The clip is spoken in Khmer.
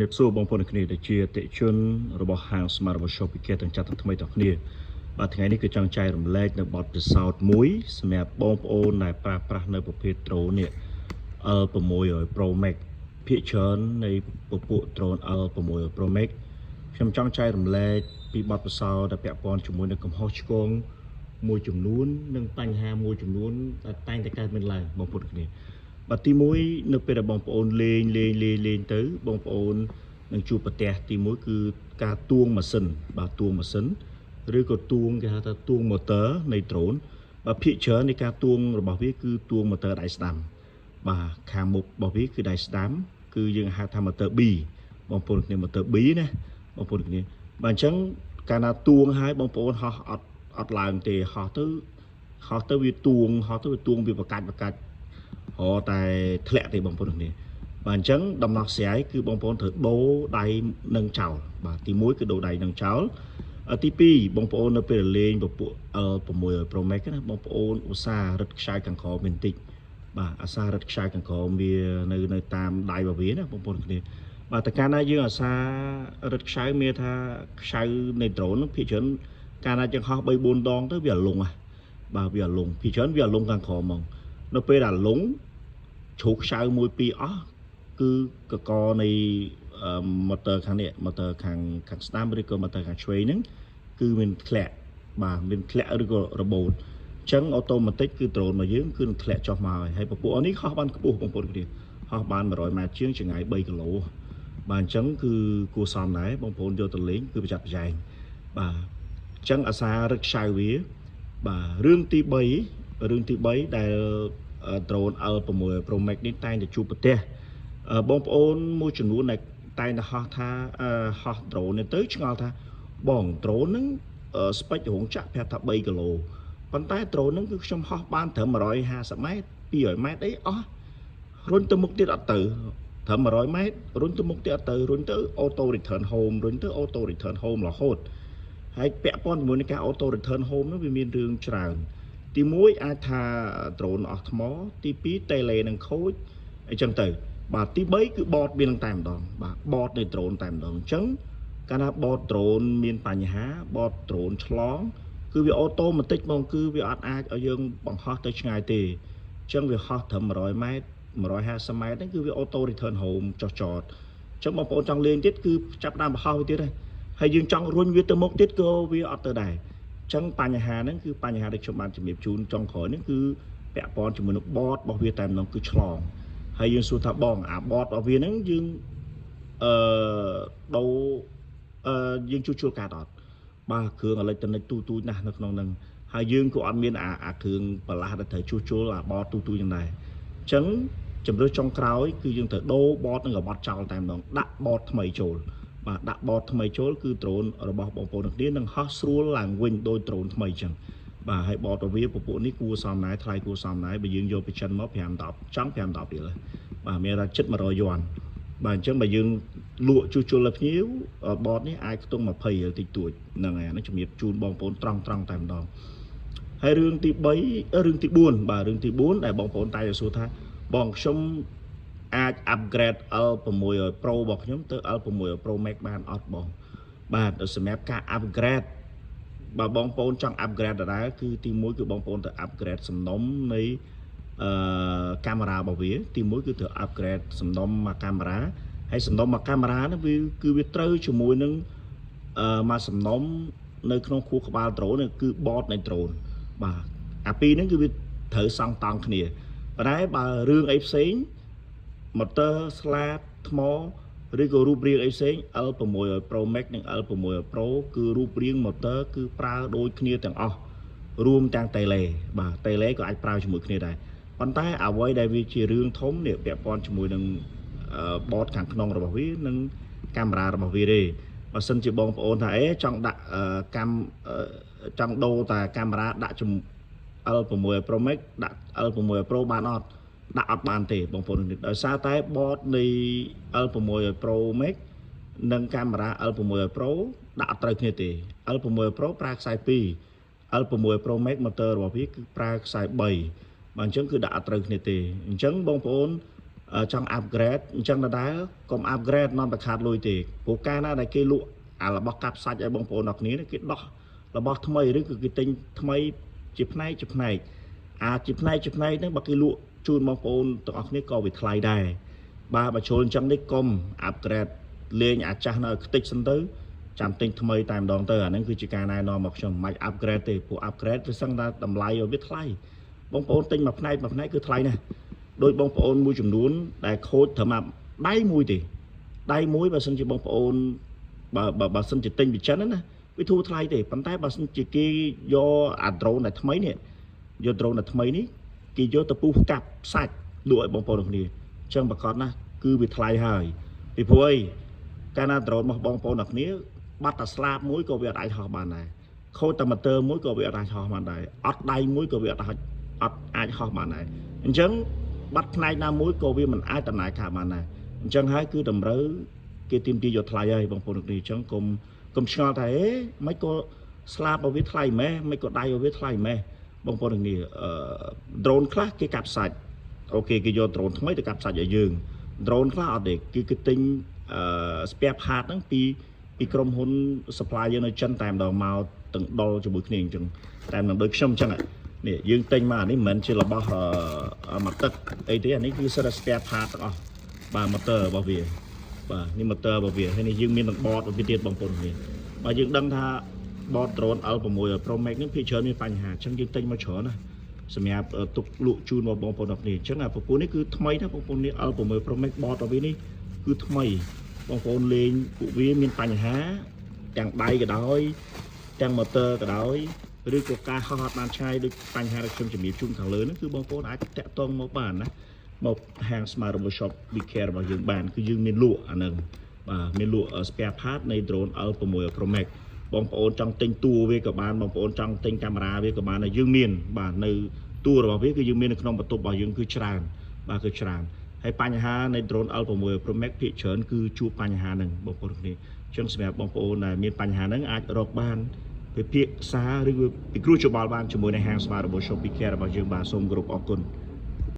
ជំរាបសួរបងប្អូនទាំងគ្នាដែលជាអតិថិជនរបស់ហាង Smart Robot Shop ពីគេទាំងចាស់ទាំងថ្មីទាំងគ្នាបាទថ្ងៃនេះគឺចង់ចែករំលែកនៅបទពិសោធន៍មួយសម្រាប់បងប្អូនដែលប្រើប្រាស់នៅប្រភេទ drone នេះ L600 Pro Max ភាគច្រើននៃពពួក drone L600 Pro Max ខ្ញុំចង់ចែករំលែកពីបទពិសោធន៍ដែលពាក់ព័ន្ធជាមួយនឹងកំហុសឆ្គងមួយចំនួននិងបញ្ហាមួយចំនួនដែលតែងតែកើតមានឡើងបងប្អូនគ្នា បាទទី1នៅពេលដែលបងប្អូនលេងលេងលេងលេងទៅបងប្អូននឹងជួបប្រទះទី1គឺការទួងម៉ាស៊ីនបាទទួងម៉ាស៊ីនឬក៏ទួងគេហៅថាទួង motor នៃ drone បាទភាគច្រើននៃការទួងរបស់វាគឺទួង motor ដៃស្ដាំបាទខាងមុខរបស់វាគឺដៃស្ដាំគឺយើងហៅថា motor B បងប្អូនគ្នា motor B ណាបងប្អូនគ្នាបាទអញ្ចឹងកាលណាទួងហើយបងប្អូនហោះអត់អត់ឡើងទេហោះទៅហោះទៅវាទួងហោះទៅវាទួងវាបកាច់បកាច់ រកតែធ្លាក់ទេបងប្អូនគ្នាបាទអញ្ចឹងដំណោះស្រាយគឺបងប្អូនត្រូវដូរដៃនឹងចោលបាទទី1គឺដូរដៃនឹងចោលទី2បងប្អូននៅពេលលេងពពួក L600 Pro Max ណាបងប្អូនឧស្សាហ៍រឹតខ្សែខាងក្រោមបន្តិចបាទអាសារឹតខ្សែខាងក្រោមវានៅនៅតាមដៃរបស់វាណាបងប្អូនគ្នាបាទតែកាលណាយើងអាសារឹតខ្សែមានថាខ្សែនៃ drone ហ្នឹងភាគច្រើនកាលណាយើងហោះ3 4ដងទៅវាអាលងហ៎បាទវាអាលងភាគច្រើនវាអាលងខាងក្រោមហ្មងនៅពេលដែលអាលង ជ្រុះខ្ចៅមួយពីរអស់គឺកកនៃ motor ខាងនេះ motor ខាងខាងស្ដាំឬក៏ motor ខាងឆ្វេងហ្នឹងគឺមានធ្លាក់បាទមានធ្លាក់ឬក៏របូតអញ្ចឹង automatic គឺ drone របស់យើងគឺនឹងធ្លាក់ចុះមកហើយហើយពពួកនេះហោះបានខ្ពស់បងប្អូនគ្នាហោះបាន100ម៉ែត្រជាងចម្ងាយ3គីឡូបាទអញ្ចឹងគឺគួរសមដែរបងប្អូនយកទៅលេងគឺប្រយ័ត្នប្រយែងបាទអញ្ចឹងអាសារឹកខ្ចៅវាបាទរឿងទី3រឿងទី3ដែល drone L6 Pro Max នេះតែងតែជួបប្រទះបងប្អូនមួយចំនួនដែលតែងតែហោះថាហោះ drone នេះទៅឆ្ងល់ថាបង drone ហ្នឹង spec រោងចក្រប្រាប់ថា3គីឡូប៉ុន្តែ drone ហ្នឹងគឺខ្ញុំហោះបានត្រឹម150ម៉ែត្រ200ម៉ែត្រអីអស់រុញទៅមុខទៀតអត់ទៅត្រឹម100ម៉ែត្ររុញទៅមុខទៀតអត់ទៅរុញទៅ auto return home រុញទៅ auto return home រហូតហើយពាក់ព័ន្ធជាមួយនឹងការ auto return home នោះវាមានរឿងច្រើនទី1អាចថា drone អស់ថ្មទី2 tele នឹងខូចអីចឹងទៅបាទទី3គឺ board វានឹងតែម្ដងបាទ board នៃ drone តែម្ដងអញ្ចឹងកាលណា board drone មានបញ្ហា board drone ឆ្លងគឺវា automatic ហ្មងគឺវាអត់អាចឲ្យយើងបង្ហោះទៅឆ្ងាយទេអញ្ចឹងវាហោះត្រឹម100ម៉ែត្រ150ម៉ែត្រហ្នឹងគឺវា auto return home ចុះចតអញ្ចឹងបងប្អូនចង់លេងទៀតគឺចាប់ដើមបង្ហោះវាទៀតហើយហើយយើងចង់រុញវាទៅមុខទៀតក៏វាអត់ទៅដែរចឹងបញ្ហាហ្នឹងគឺបញ្ហាដែលខ្ញុំបានជំរាបជូនចុងក្រោយហ្នឹងគឺពាក់ព័ន្ធជាមួយនឹង board របស់វាតែម្ដងគឺឆ្លងហើយយើងសួរថាបងអា board របស់វាហ្នឹងយើងអឺដូរអឺយើងជួសជុលកាតអត់បាទគ្រឿងអេឡិចត្រូនិកទូទូចណាស់នៅក្នុងហ្នឹងហើយយើងក៏អត់មានអាអាគ្រឿងបន្លាស់ដែលត្រូវជួសជុលអា board ទូទូចហ្នឹងដែរអញ្ចឹងជំរឿសចុងក្រោយគឺយើងត្រូវដូរ board និងកបត់ចោលតែម្ដងដាក់ board ថ្មីចូលបាទដាក់ board ថ្មីចូលគឺ drone របស់បងប្អូនទាំងគ្នានឹងហោះស្រួលឡើងវិញដោយ drone ថ្មីអញ្ចឹងបាទហើយ board វាពពួកនេះគួរសមដែរថ្លៃគួរសមដែរបើយើងយកពីចិនមក5 10ចង់5 10រៀលបាទមានថាជិត100យួនបាទអញ្ចឹងបើយើងលក់ជួសជុលឲ្យភ្ញៀវ board នេះអាចខ្ទង់20រៀលតិចតួចហ្នឹងហើយអានេះជំរាបជូនបងប្អូនត្រង់ត្រង់តែម្ដងហើយរឿងទី3រឿងទី4បាទរឿងទី4ដែលបងប្អូនតែសួរថាបងខ្ញុំអាច upgrade L600 Pro របស់ខ្ញុំទៅ L600 Pro Max បានអត់បងបាទសម្រាប់ការ upgrade បើបងប្អូនចង់ upgrade ដដែលគឺទី1គឺបងប្អូនទៅ upgrade សំណុំនៃអឺកាមេរ៉ារបស់វាទី1គឺត្រូវ upgrade សំណុំមកកាមេរ៉ាហើយសំណុំមកកាមេរ៉ាហ្នឹងវាគឺវាត្រូវជាមួយនឹងអឺមកសំណុំនៅក្នុងខួរក្បាល drone គឺ board នៃ drone បាទអាពីរហ្នឹងគឺវាត្រូវសង់តង់គ្នាប៉ុន្តែបើរឿងអីផ្សេង motor ស្លាបថ្មឬក៏រូបរាងអីផ្សេង L600 Pro Max និង L600 Pro គឺរូបរាង motor គឺប្រើដូចគ្នាទាំងអស់រួមទាំង tele បាទ tele ក៏អាចប្រើជាមួយគ្នាដែរប៉ុន្តែអ្វីដែលវាជារឿងធំនេះពាក់ព័ន្ធជាមួយនឹង board ខាងក្នុងរបស់វានិងកាមេរ៉ារបស់វាទេបើសិនជាបងប្អូនថាអេចង់ដាក់កាំចង់ដូរតែកាមេរ៉ាដាក់ជំ L600 Pro Max ដាក់ L600 Pro បានអត់ដាក់អត់បានទេបងប្អូននេះដោយសារតែ board នៃ L600 Pro Max និងកាមេរ៉ា L600 Pro ដាក់អត់ត្រូវគ្នាទេ L600 Pro ប្រើខ្សែ2 L600 Pro Max motor របស់វាគឺប្រើខ្សែ3បាទអញ្ចឹងគឺដាក់អត់ត្រូវគ្នាទេអញ្ចឹងបងប្អូន ចង់ upgrade អញ្ចឹងដដែលកុំ upgrade នាំតែខាតលុយទេព្រោះកាលណាដែលគេលក់អារបស់កាប់សាច់ឲ្យបងប្អូនអរគ្នាគេដោះរបស់ថ្មីឬក៏គេទិញថ្មីជាផ្នែកជាផ្នែកអាចជាផ្នែកជាផ្នែកហ្នឹងបើគេលក់ជូនបងប្អូនទាំងអស់គ្នាក៏វាថ្លៃដែរបាទបើជ្រុលអញ្ចឹងនេះកុំ upgrade លេងអាចាស់នៅខ្ទេចសិនទៅចាំទិញថ្មីតែម្ដងទៅអាហ្នឹងគឺជាការណែនាំមកខ្ញុំមិន upgrade ទេព្រោះ upgrade វាសឹងតែតម្លៃវាថ្លៃបងប្អូនទិញមួយផ្នែកមួយផ្នែកគឺថ្លៃណាស់ដោយបងប្អូនមួយចំនួនដែលខូចត្រឹមដៃមួយទេដៃមួយបើសិនជាបងប្អូនបើបើសិនជាទិញពីចិនណាវាធូរថ្លៃទេប៉ុន្តែបើសិនជាគេយកអា drone ដែលថ្មីនេះយក drone ដែលថ្មីនេះគេយកទៅពុះកាប់សាច់លក់ឲ្យបងប្អូនទាំងគ្នាអញ្ចឹងប្រកាសណាស់គឺវាថ្លៃហើយពីព្រោះអីកាលណា drone របស់បងប្អូនទាំងគ្នាបាត់តែស្លាបមួយក៏វាអត់អាចហោះបានដែរខូចតែម៉ូទ័រមួយក៏វាអត់អាចហោះបានដែរអត់ដៃមួយក៏វាអត់អាចហោះបានដែរអញ្ចឹងបាត់ផ្នែកណាមួយក៏វាមិនអាចដំណើរការបានដែរអញ្ចឹងហើយគឺតម្រូវគេទាមទារយកថ្លៃហើយបងប្អូនទាំងគ្នាអញ្ចឹងកុំឆ្ងល់ថាអេមិនក៏ស្លាបឲ្យវាថ្លៃម៉េះមិនក៏ដៃឲ្យវាថ្លៃម៉េះបងប្អូនទាំងគ្នាអឺ drone ខ្លះគេកាប់សាច់OK គេយក drone ថ្មីទៅកាប់សាច់ឲ្យយើង drone ខ្លះអត់ទេគឺគេទិញអឺ spare part ហ្នឹងពីក្រុមហ៊ុន supply យើងនៅចិនតែម្ដងមកទាំងដុលជាមួយគ្នាអញ្ចឹងតែមិនដូចខ្ញុំអញ្ចឹងនេះយើងទិញមកអានេះមិនមែនជារបស់មកទឹកអីទេអានេះគឺសិតតែ spare part ទាំងអស់បាទ motor របស់វាបាទនេះ motor របស់វាហើយនេះយើងមានទាំង board របស់វាទៀតបងប្អូនគ្នាបាទយើងដឹងថា board drone L6 Pro Max នេះភាគច្រើនមានបញ្ហាអញ្ចឹងយើងទិញមកច្រើនណាសម្រាប់ទុកលក់ជូនមកបងប្អូនអរគ្នាអញ្ចឹងអាពពួកនេះគឺថ្មីណាបងប្អូននេះ L6 Pro Max board របស់វានេះគឺថ្មីបងប្អូនលេងពួកវាមានបញ្ហាទាំងដៃក៏ដោយទាំង motor ក៏ដោយឬក៏ការហោះអត់បានឆ្ងាយដូចបញ្ហាដែលខ្ញុំជំរាបជូនខាងលើហ្នឹងគឺបងប្អូនអាចតាក់ទងមកបានណាមកហាង Smart Robot Shop We Care របស់យើងបានគឺយើងមានលក់អាហ្នឹងបាទមានលក់ spare part នៃ drone L6 Pro Max បងប្អូនចង់ទិញតួវាក៏បានបងប្អូនចង់ទិញកាមេរ៉ាវាក៏បានហើយយើងមានបាទនៅតួរបស់វាគឺយើងមាននៅក្នុងបន្ទប់របស់យើងគឺច្រើនបាទគឺច្រើនហើយបញ្ហានៃ drone L6 Pro Max ភាគច្រើនគឺជួបបញ្ហាហ្នឹងបងប្អូនគ្នាអញ្ចឹងសម្រាប់បងប្អូនដែលមានបញ្ហាហ្នឹងអាចរកបានពិភាក្សាឬពិគ្រោះយោបល់បានជាមួយនឹងហាង Smart Robot Shop Care របស់យើងបាទសូមគោរពអរគុណ។